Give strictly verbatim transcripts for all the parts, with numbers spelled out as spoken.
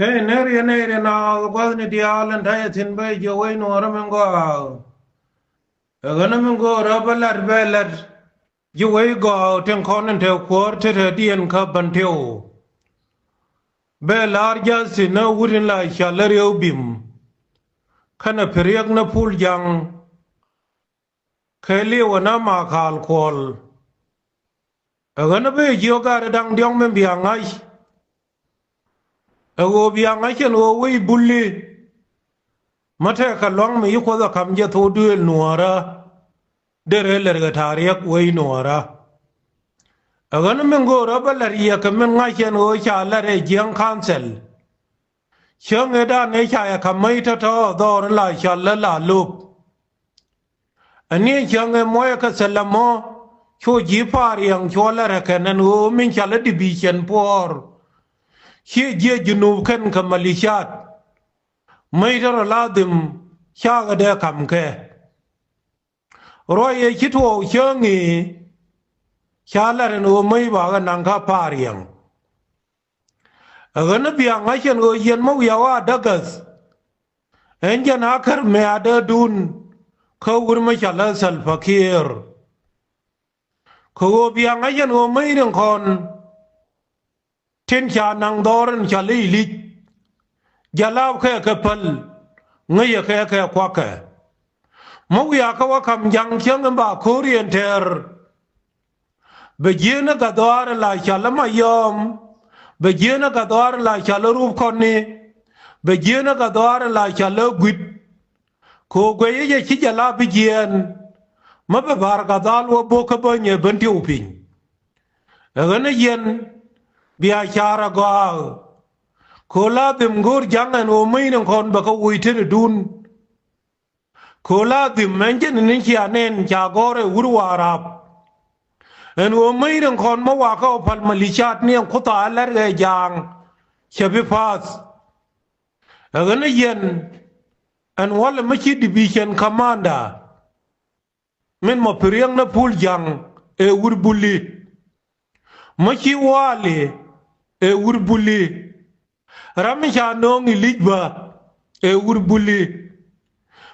Hey, neri neri na guathni diaal in ta̱yɛ thi̱n bä ji̱ wec nuɔɔrä min gɔaa. Ɛ ɣän min go̱o̱rä bä lat bä lat ji̱ wec gɔaa tin kɔn in te kuäär te te diɛn kä bän teu. Bɛ la̱r ja̱thi ni wut in la cɔl i̱ Riɛw Bim. Kɛnɛ Piriɛk ni Pul Ja̱ŋ. Kɛ liwä na ma kaal kuɔl. Ɛ ɣän bi jiök gat da̱ŋ diɔ̱k min bia ŋa̱c. Ɛ ɣöö bia ŋa̱c ɛn ɣöö wec Buli. Mä tɛkɛ lua̱ŋ mi ci Kuoth ɛ ka̱m jɛ thok duëël nuɔ̱ɔ̱rä. Derɛ lɛr kɛ ta̱a̱ riɛk wec nuɔ̱ɔ̱rä. Ɛ ɣän min go̱o̱rä bä la̱r yɛ kɛ min ŋa̱c ɛn ɣöö ca la̱r ɛ jiäŋ ka̱nthɛl. Cäŋ ëëdan ëë ca yɛ ka̱m mäc tɔ̱tɔ̱ dhɔr in la cɔl i̱ la lop. Ɛ ni cäŋ ëë muɔcɛ kɛ thil ɛmɔ cu ji̱ Pariɛŋ cuɔ lɛ rɛ kɛn ɛn ɣöö min cɔl i̱ division puɔ̱ɔ̱r. Ciɛ jiɛ Junub kɛn kɛ malicat. Mäc tɔ̱tɔ̱ la dhim cakɛ dee ka̱m kɛ. Ruac ëë ci tuɔɔk cäŋ i̱ ca la̱r ɛn ɣöö mäc bakɛ naŋ kä Pariɛŋ. Ɛ ɣän i̱ bia ŋa̱c ɛn ɣöö yɛn mä wiaa wa dägäth. Ɛn jɛn a kär mɛ a dee duun. Kä wur mä cɔl i̱ Salva Kiir. Kɛ ɣöö bia ŋa̱c ɛn ɣöö mäc rin kɔn. Tin ca naŋ dhɔr in cɔl i̱ Ilic. Jalap kɛ kɛ päl. Ŋäcɛ kɛ kɛ kuakɛ. Mä wiaa kä wä ka̱m ja̱ŋ cäŋ in ba ko̱r yɛn tɛɛr. Bɛ jieen ɛ gat dhɔaar ɛ la cɔl i̱ Mayɔm. Bɛ jieen ɛ gat dhɔaar ɛ la cɔl i̱ Rup Kɔni. Bɛ jieen ɛ gat dhɔaar ɛ la cɔl i̱ Guit. Kɛ ɣöö guɛc i̱ jɛ ci jɛ la bi jiɛɛn. Mä bɛ ba̱a̱r gat dhal wä bo̱k kä bänyɛ ben tiw piny. Ɛ ɣän ɛ yɛn bia ca̱r ɛ gɔaa. Kɛ ɣöö la dhim go̱o̱r ja̱ŋ ɛn ɣöö mäc ni kɔn bɛ kɛ woc tetdun. Kɛ ɣöö la dhim ɛn jɛn ni cia nɛn ca gɔ̱r ɛ wur Warap. Ɛn ɣöö mäc rin kɔn mä wakä ɣöö pal malicat ni ɛn kuth a lɛr ɣɛ ja̱a̱ŋ. Cɛ bi path. Ɛ ɣän ɛ yɛn ɛn walɛ mä ci division commander. Min mɔ Piriɛŋ ni Pul Ja̱ŋ ɛ wur Buli. Mä ci wali ɛ wur Buli. Ram mi ca nööŋ Ilic bä ɛ wur Buli.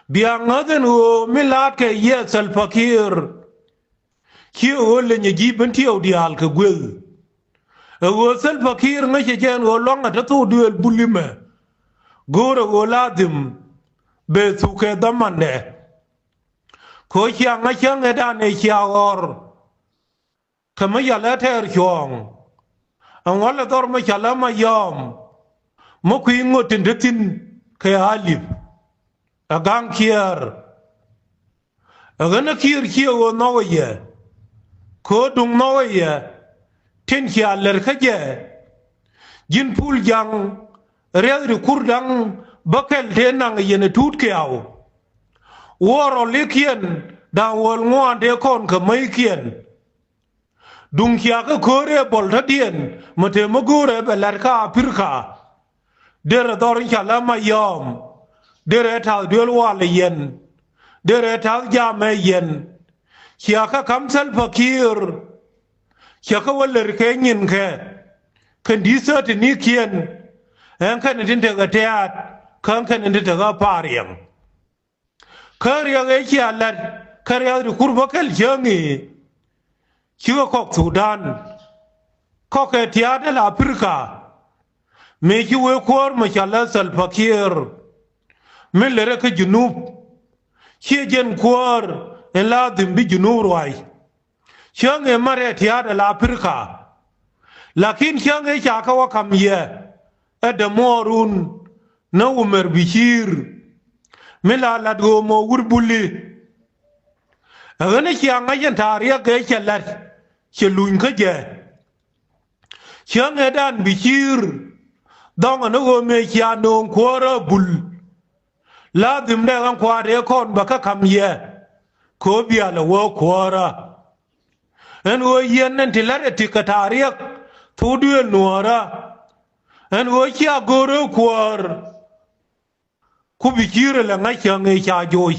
Bia ŋäth ɛn ɣöö mi la̱a̱tkɛ yɛ Salva Kiir. Ci ɣöö lenyɛ ji̱ ben tiɛw diaal kɛ gueth. Ɛ ɣöö Salva Kiir ŋäcɛ jɛ ɛn ɣöö lua̱ŋ ɛ te thok duëël Buli mɛ. Go̱o̱rɛ ɣöö la dhim bɛ thuk kɛ dhamandɛ. Kɛ ɣöö cia ŋa̱c cäŋ ëëdan ëë cia ɣɔr. Kɛ mi yalɛ tɛɛr cuɔ̱ɔ̱ŋ. Ɛŋu lɛ dhɔr mi cɔl ɛ Mayɔm. Mi kui̱ ŋot tin te thi̱n kɛ alip. Ɛ ga̱ŋ Kiir. Ɛ ɣän ɛ Kiir ciɛ ɣöö nhɔk ɛ yɛ. Kɛ ɣöö duŋ nhɔk ɛ yɛ. Tin cia lɛr kä jɛ. Ji̱n Pul Ja̱ŋ. Riɛth ri kur da̱ŋ bäkɛl tëë naŋ yɛn ɛ tuut kiaw. Wuɔ̱ɔ̱r rɔlikiɛn da̱ŋ wäl ŋuan tëë kɔn kɛ mäckiɛn. Duŋ cia kä köör ëë bɔl tätdiɛn mi te mi go̱o̱rɛ bɛ la̱t kä Aprika. Derɛ dhɔr in ca la Mayɔm. Derɛ ta̱th duel walɛ yɛn. Derɛ ta̱th jamɛ yɛn. Cia kä ka̱m Salva Kiir. Cia kä wä lär kɛ nyinkɛ. Kɛn di̱t thätinikiɛn. Ɛn kɛn tin tekɛ tɛ̈t kä ɛn kɛn tin tekɛ Pariɛŋ. Kä riɛk ëë cia la̱t kä riɛk ti kur bäkɛl cäŋ i̱. Cikɛ kɔk Thudan. Kɔk kɛ tia̱a̱t däl Aprika. Mëë ci wee kuäär mi ca lɛ Salva Kiir. Mi lërɛ kä Junub. Ciɛ jɛn kuäär in la dhim bi Junub ruac. Cäŋ ëë märɛ tia̱a̱t ala Aprika. Lakin cäŋ ëë ca kä wä ka̱m yɛ. Ɛ dämuɔɔrun. Nä Umɛr Biciir. Mi la lat ɣöö mɔ wur Buli. Ɛ ɣän cia ŋa̱c ɛn ta̱a̱ riɛk ëë cɛ la̱t. Cɛ luny kä jɛ. Cäŋ ëëdan Biciir. Dhɔŋ ɛn ɣöö mëë cia nööŋ kuäärä Bul. La dhimdɛ ɛn kua̱r ëë kɔn bɛ kä ka̱m yɛ. Kɛ ɣöö bia lɛ wä kuäärä. Ɛn ɣöö yɛn ɛn ti la̱t ɛ ti kɛ ta̱a̱ riɛk. Thok duëël nuɔ̱ɔ̱rä. Ɛn ɣöö cia go̱o̱r ëë kuäär. Ku Biciir ɛ lɛ ŋa̱c cäŋ ëë ca joc.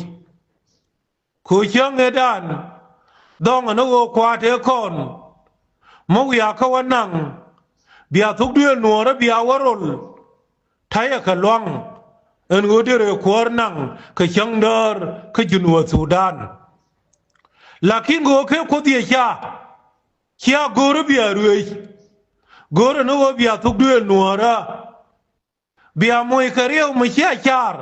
Kɛ ɣöö cäŋ ëëdan. Dhɔŋ ɛn ɣöö kua̱r tëë kɔn. Mä wiaa kä wä naŋ. Bia thok duëël nuɔ̱ɔ̱rä bia wä rol. ta̱yɛ kɛ lua̱ŋ ɛn ɣöö dee rɛy kuäär naŋ kɛ cäŋ däär kä Junubä Thudan. Lakin ɣöö kɛ Kuoth yɛ ca cia go̱o̱rä bia ruëëc, go̱o̱rä ni ɣöö bia thuk duëël nuäärä, bia moc kɛ riɛw mi cia car.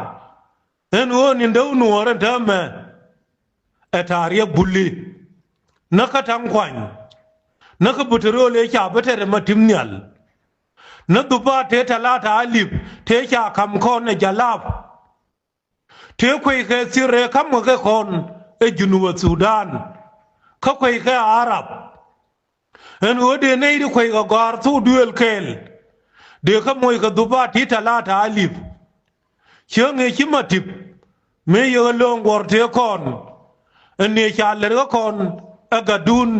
Ɛn ɣöö ni̱n däw nuäärä täämɛ ɛ ta̱a̱ riɛk buli. Näkä ta̱ŋ kuany, näkä buterol ëë ca bi tɛt ɛmɛ ti̱m nhial, nä dhupa tëë talata alip tëë ca ka̱m kɔn ɛ jalap. Tëë kueckɛ thir ëë ka̱mkɛ kɛ kɔn ɛ Junubä Thudan, kä kueckɛ Arab. Ɛn ɣöö dee nɛy ti kueckɛ gɔ̱a̱r thok duëël kɛɛl, dee kä moc kɛ dhupa ti talata alip. Cäŋ ëë ci Matip mëë yɛ ɣä lööŋ guɔ̱r tëë kɔn, ɛn ëë ca lɛr ɣä kɔn ɛ Gatdun,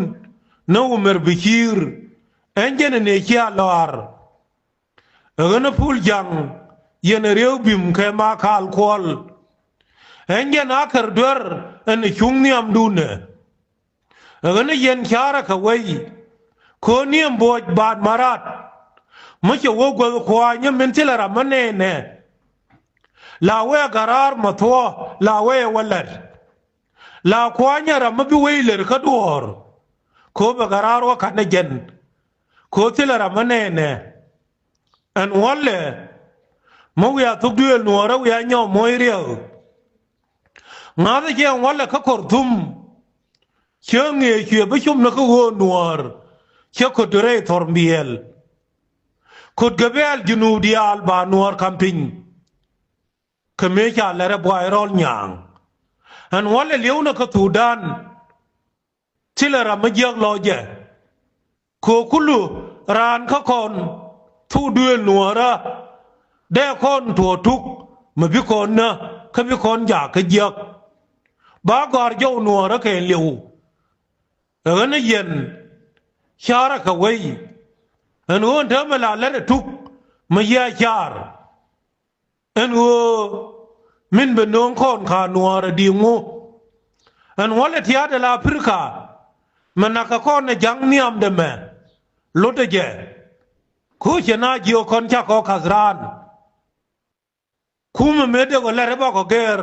nä Umɛr Biciir, ɛn jɛn ɛn ëë cia lɔaar. Ɛ ɣän ɛ Pul Jaŋ, yɛn ɛ Rieu Bim kɛ Makal Kuɔl. Ɛn jɛn a kär duer ɛn ɛ cuŋ nhiamdun ɛ. Ɛ ɣän ɛ yɛn ca̱rä kɛ wei, ko̱n ni ɛn buɔc baat marat. Mi cɛ wä guäth kua̱a̱ny ɛ min thilɛ ram mi nɛɛnɛ. La wee ɛ garaar mɛ thuɔ̱ɔ̱, la wee ɛ wä lɛt. La kua̱a̱ny ɛ ram mi bi wei lɛt kä duɔ̱ɔ̱r. Ko̱ bɛ garaar wä ka̱n ɛ jɛn. Ko̱ thilɛ ram mi nɛɛnɛ. Ɛn wälɛ mi wiaa thuk duëël nuɔɔrä wiaa nyɔk moc riɛk. Ŋa̱thä jɛ ɛn wälɛ kä Kɔrthum. Cä ŋëë cuɛ bi cop ni kä ɣöö nuɔɔr cä ko̱t rɛy thɔr biɛl. Ko̱t gɛ bɛɛl Junub diaal ba nuɔɔr ka̱m piny. Kɛ mëë ca lɛr ɛ buay rɔl nyaaŋ. Ɛn wälɛ li̱ewnɛ kä Thudan. Thilɛ ram mi jiäk lɔcɛ. Kɛ kulu raan kä kɔn thuk duëël nuɔɔrä. Dee kɔn tuɔɔk tuk mi bi kɔn nä kä bi kɔn jaak kä jiäk. Ba gɔ̱a̱r jɔw nuɔɔrä kɛ liw. Ɛ ɣän ɛ yɛn ca̱rä kɛ wei. Ɛn ɣöö ɛn täämɛ la lät ɛ tuk mi yia ca̱r. Ɛn ɣöö min bɛ nööŋ kɔn ka nuɔɔr ɛ di̱i̱ŋu. Ɛn wälɛ tia̱a̱dɛ la Aprika mɛ nakä kɔn ɛ ja̱ŋ nhiamdɛ mɛ lotdɛ jɛ. Ko̱ cɛ na jiök kɔn cakɔ ka̱th raan. Kumɛ mëë dee kɔ lɛr ɛ bakɔ gɛr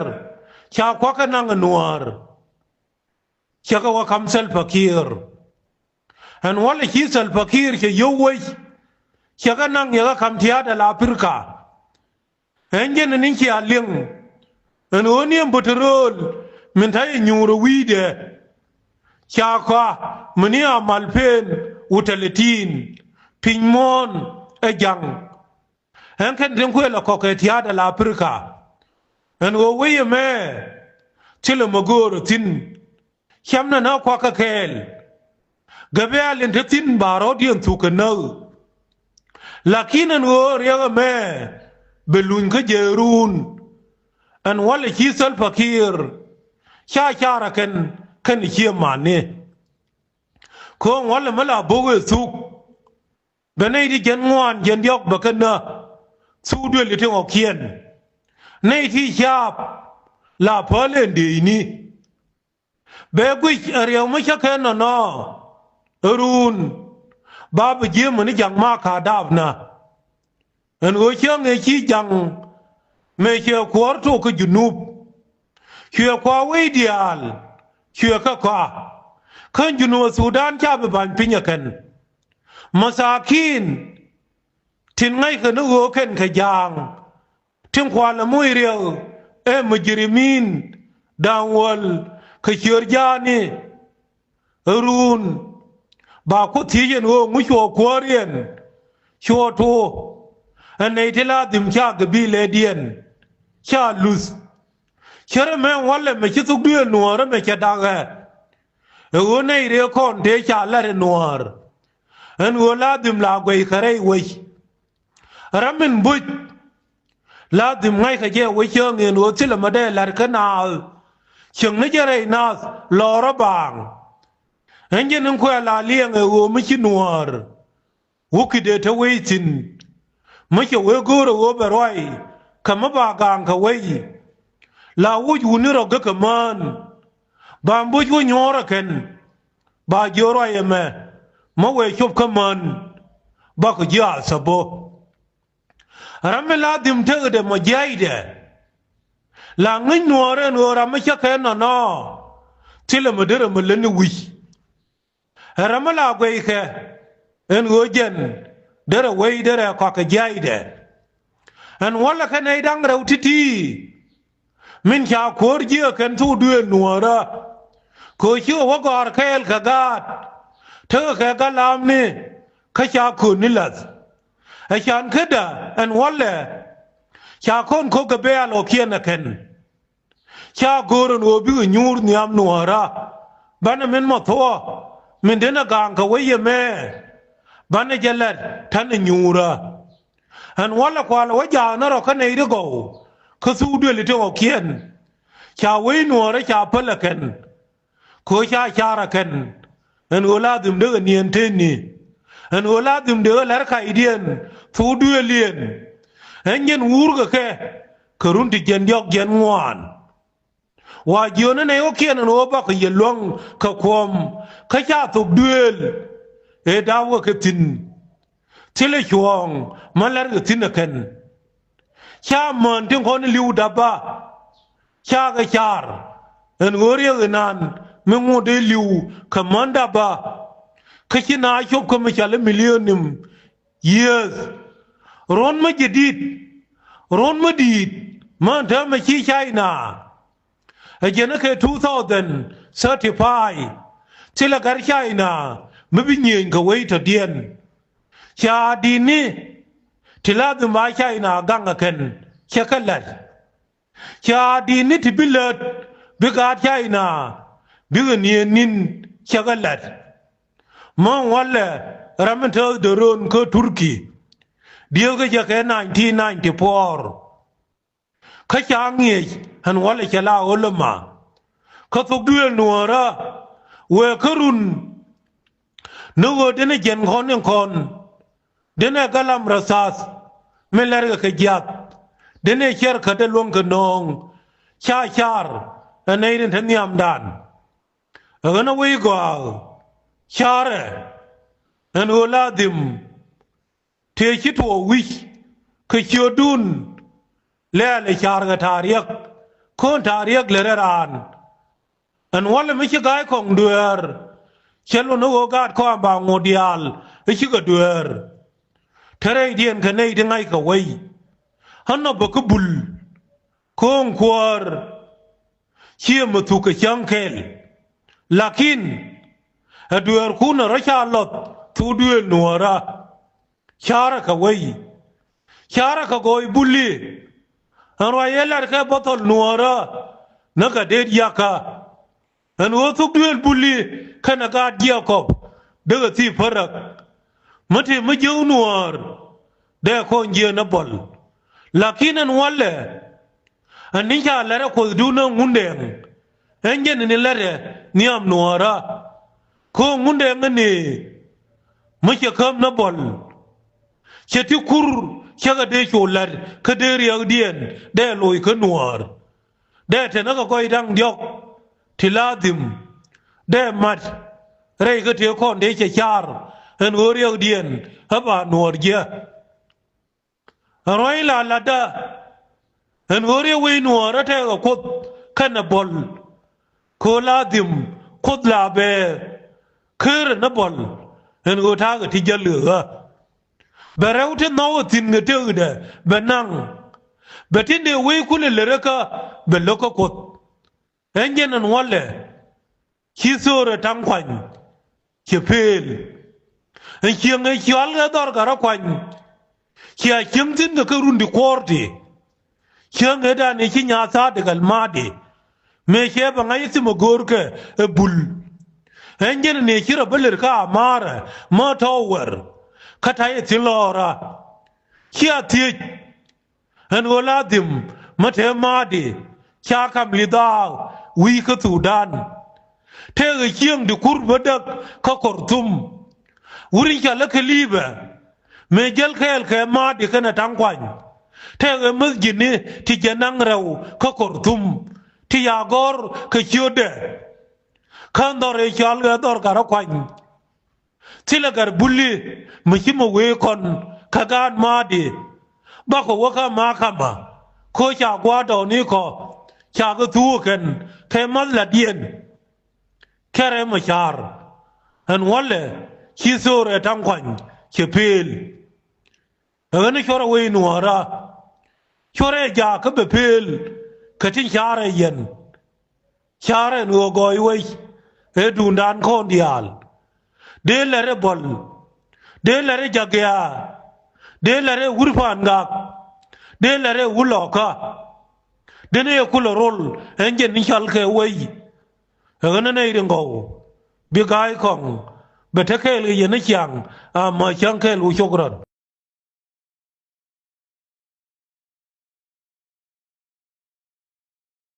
ca kua̱kä naŋ ɛ nuɔɔr. Cɛ kɛ wä ka̱m Salva Kiir. Ɛn wälɛ ci Salva Kiir cɛ yio̱w wec. Cɛ kɛ naŋ yɛ kɛ ka̱m tia̱a̱dɛ la Aprika. Ɛn jɛn ɛn in cia liŋ ɛn ɣöö ni ɛn bätärööl min ta̱yɛ nyuurä wi̱i̱dɛ. Ca kɔa mi ni a mal peen wutɛlɛ ti̱i̱n piny muɔ̱ɔ̱n ɛ ja̱ŋ. Ɛn kɛn tin kuël ɛ kɔk kɛ tia̱a̱dɛ la Aprika. Ɛn ɣöö wec ɛmɛ thilɛ mi göörä thi̱n. Cämnɛ nä kuakä kɛɛl. Gɛ bɛ̈ɛ̈l in te thi̱n ba rɔ̱diɛn thuk kɛ näk. Lakin ɛn ɣöö riɛk ɛmɛ bɛ luny kä jɛ ruun. Ɛn wälɛ ci Salva Kiir ca carɛ kɛn kɛn cië mani. Kööŋ wälɛ mi la bo̱k ëë thuk. Bɛ nɛy ti jiɛn ŋuan jiɛn diɔ̱k bɛ kɛ nä. Thuk duëli ti ŋɔkiɛn. Nɛy ti caap la päl ɛn dëëcni. Bɛ guic ɛ riɛw mi cä kɛ nɔnɔ. Ɛ ruun ba bi ji̱ mi ni ja̱ŋ ma ka daapnä. Ɛn ɣöö cäŋ ëë ci ja̱ŋ mëë cɛ kuäär tok kä Junub. Cuɛ kua wec diaal cuɛ kɛ kɔa. Kä Junub Thudan ca bi ba̱ny piny ɛ kɛn. Masakin tin ŋa̱ckɛ ni ɣöö kɛn kɛ ja̱a̱ŋ. Tin kualɛ moc riɛk ɛ mujrimin da̱ŋ wäl kɛ ciöör ja̱a̱ni. Ɛ ruun ba Kuoth thiec ɛn ɣöö ŋu cuɔ kuäär yɛn cuɔ tuɔ. Ɛ nɛy ti la dhim ca gɛ bi lɛ diɛn ca luth. Cärɛ mɛ walɛ mɛ ci thuk duëël nuɔɔrä mɛ cɛ dakɛ. Ɛ ɣöö nɛy rëë kɔn tëë ca lat ɛ nuɔɔr. Ɛn ɣöö la dhim la guɛy kɛ rɛy wec. Ram min buc la dhim ŋa̱ckɛ jɛ wec cäŋ in ɣöö thilɛ mɛ dee la̱r kä naath. Cieŋ ni jɛ rɛy naath lɔɔrä baaŋ. Ɛn jɛn in kuɛ la liɛŋ ɛ ɣöö mi ci nuäär. Wä ki̱dɛ te wec thi̱n mi cɛ wee go̱o̱rä ɣöö bɛ ruac kɛ mi ba gaaŋ kɛ wec. La wuc wuni rɔ gek kɛ mään. Ba mi buc wä nyuɔ̱ɔ̱rä kɛn ba jiök ruac ɛmɛ mi wëë cop kä män. Bakɔ ji̱ a thäpä. Ram mi la dhim tekdɛ mɔ jiaydɛ. La ŋi̱ny nuɔɔrɛ ɛn ɣöö ram mi cä kɛ nɔnɔ. Thilɛ mi derɛ mi leni wi̱c. Ɛ ram mi la guɛy kɛ ɛn ɣöö jɛn derɛ wei derɛ kɔakɛ jiaydɛ. Ɛn wälɛ kɛ nɛy da̱ŋ rɛw ti̱ti̱. Min ca kuäär jiäk kɛn thok duëël nuɔ̱ɔ̱rä. Kɛ ɣöö cikɛ wä gɔ̱a̱r kɛɛl kɛ gaat. Tekɛ kɛ galamni kä ca köötni la̱th. Ɛ can kädä ɛn wälɛ. Ca kɔn ko̱k kɛ bɛ̈ɛ̈l ɣɔ̱kiɛn ɛ kɛn. Ca go̱o̱r ɛn ɣöö bikɛ nyuur nhiam nuɔ̱ɔ̱rä. Banɛ min mɔ thuɔ̱ɔ̱ min denɛ ga̱a̱ŋ kɛ wec yɛ mɛ. Banɛ jɛ la̱t ta̱nɛ nyuurä. Ɛn wälɛ kualɛ wä jaaknä rɔ kä nɛy ti gɔw kä thuk duëli ti ɣɔ̱kiɛn. Ca wec nuɔɔrä ca pälɛ kɛn. Kɛ ɣöö ca carɛ kɛn. Ɛn ɣöö la dhim dekɛ niɛn tëëni. Ɛn ɣöö la dhim dekɛ la̱r kacdiɛn thuk duëëliɛn. Ɛn jɛn wuurkɛ kɛ kɛ run ti jiɛn diɔ̱k jiɛn ŋuan. Wa jiöönä nɛy ɣɔ̱kiɛn ɛn ɣöö bakɔ yɛ luäŋ kɛ kuɔ̱m kä ca thok duëël. Ëë da̱wä kɛ thi̱n. Thilɛ cuɔ̱ɔ̱ŋ mä la̱rkɛ thi̱n ɛ kɛn. Ca mään tin kɔn li̱w dapä. Ca kɛ car ɛn ɣöö riɛk inan mi ŋot dee li̱w kɛ mään dapä. Kä ci na cop kä mi cɔal i̱ millennium yiëëth. Ruɔ̱n mä jɛ di̱t. Ruɔ̱n mä di̱i̱t mä ɛn täämɛ ci China. Ɛ jɛn ɛ kɛ two thousand thirty-five. Thilɛ gat China mi bi nyiëëny kɛ wec tɔ̱diɛn. Ca di̱tni ti la dhim ba China gaŋ ɛ kɛn cɛ kɛ la̱t. Ca di̱tni ti bi lät bi gaat China bikɛ niëëni cɛ kɛ la̱t. Mä walɛ ram mi tääth dee röön kä Turkey. Diëëkä jɛ kɛ nineteen ninety-four. Kä ca ŋi̱eec ɛn wälɛ cɛ la ɣöl ɛma. Kä thok duëël nuɔ̱ɔ̱rä wëë kä run. Ni ɣöö denɛ jiɛn kɔn in kɔn. Denɛ galam rasath. Min lɛrkɛ kɛ jiath. Denɛ ciɛr kädɛ luäŋ kɛ nööŋ. Ca car ɛ nɛy tin te nhiamdan. Ɛ ɣän ɛ wec gɔaa. Carɛ ɛn ɣöö la dhim. Tëë ci tuɔɔk wi̱c kɛ ciötdun. Lɛɛl ɛ ca̱r kɛ ta̱a̱ riäk. Ko̱n ta̱a̱ riäk lät ɛ raan. Ɛn wälɛ mi ci ga̱a̱c kɔŋ dueer. Cɛ lon ni ɣöö gaat kɔam ba ŋot diaal i̱ cikɛ dueer. Te rɛydiɛn kɛ nɛy ti ŋa̱ckɛ wei. Ɣän nɔ bä kä bul. Ko̱o̱ŋ kuäär. Ciɛ mi thuk kɛ cäŋ kɛl. Lakin ɛ dueerkun ɛ rɔ̱ ca lɔth thuk duëël nuɔ̱ɔ̱rä. Ca̱rä kɛ wei. Ca̱rä kɛ gɔɔy buli. Ɛn ruac ëë la̱rkɛ bä thɔl nuɔ̱ɔ̱rä. Näkɛ det yakä. Ɛn ɣöö thuk duëël buli kɛnɛ gaat Jiɛkɔp. Dee kɛ thii päräk. Mi ti mi jiäk nuɔ̱ɔ̱r. Dee kɔn jiäk ni bɔl. Lakin ɛn wälɛ. Ɛn ni ca la̱t ɛ kuothdun ɛ Ŋundɛŋ. Ɛn jɛn ni la̱tɛ nhiam nuɔ̱ɔ̱rä. Kä Ŋundɛŋ ɛn ni mi cɛ käm ni bɔl. Cɛ ti kur cä kɛ dee cu la̱t kä dee riäkdiɛn dee loc kä nuäär. Dee te näk kɛ gɔɔy da̱ŋ diɔ̱k ti la dhim. Dee mat rɛy kä tëë kɔn dee cɛ car ɛn ɣöö riäkdiɛn ɛ ba nuäär jiɛ. Ɛn ruac la latdä ɛn ɣöö riɛk wec nuäär ɛ tɛkɛ kuoth kɛnɛ bɔl. Köö la dhim kuoth la bɛ ker ni bɔl. Ɛn ɣöö ta̱a̱ kɛ ti jäl kɛ ɣä. Bɛ rɛw ti nhɔk ɛ thi̱n kɛ tëkdɛ bɛ naŋ. Bɛ tin dee wec kulɛ lät kä bɛ lo̱k kä kuoth. Ɛn jɛn ɛn wälɛ. Ci thöörɛ ta̱ŋ kuany. Cɛ pëël. Ɛn cieŋ ëë cɔal kɛ dhɔr kɛ rɔ kuany. Cia cieŋ thi̱n kɛ kä run ti kuɔɔr ti. Cieŋ ëëdan ëë ci nyaathaat kɛ Almadi. Mëë cɛ bɛ ŋa̱c ɛ thimɛ go̱o̱rkɛ ɛ bul. Ɛn jɛn ɛn ëë ci rɔ bä lër kä amaarɛ mä tɔ̱ wɛr. Kä ta̱yɛ thi̱n lɔɔra. Cia thiec. Ɛn ɣöö la dhim mä te ma̱a̱di ca kam li dhaak wi̱i̱ kä Thudan. Tëëkɛ cieŋ di kur bä däk kä Kɔrthum. Wur in ca lä kɛ li̱i̱pɛ mëë jäl kɛɛl kɛ ma̱a̱di kɛnɛ ta̱ŋ kuany. Tëëkɛ mäth ji̱ni ti jɛ naŋ rɛw kä Kɔrthum ti ya gɔ̱r kɛ ciötdɛ. Kä dhɔr ëë cɔal kɛ dhɔr gat rɔ kuany. Thilɛ gat buli mi ci mi wee kɔn kä gaat ma̱a̱di. Bakɔ wä kä mahakama, kä ca gua̱a̱r dɔɔni kɔ, ca kɛ thuuk kɛn kɛ math la diɛn. Kɛrɛ mɛ ca̱r ɛn wälɛ ci thor ɛ ta̱ŋ kuany cɛ pëël. Ɛ ɣän cuɔrɛ wec nuɔ̱ɔ̱ra, cuɔrɛ jaak kä bɛ pëël kɛ tin ca̱rɛ yɛn. Ca̱rɛ ɛn ɣöö gɔɔy wec ɛ duundan kɔn diaal. Dee lɛr ɛ bɔl, dee lɛr ɛ jagia, dee lɛr ɛ wur pa̱a̱n gak, dee lɛr ɛ wur lɔkä. Denɛ yɛ kulɛ rol ɛn jɛn ni cɔal kɛ wec. Ɛ ɣän ɛ nɛy ri ŋɔw bi ga̱a̱c kɔŋ bɛ te kɛɛl kɛ yɛn ni ciaŋ. Ama cäŋ kɛɛl wu cok rɔt.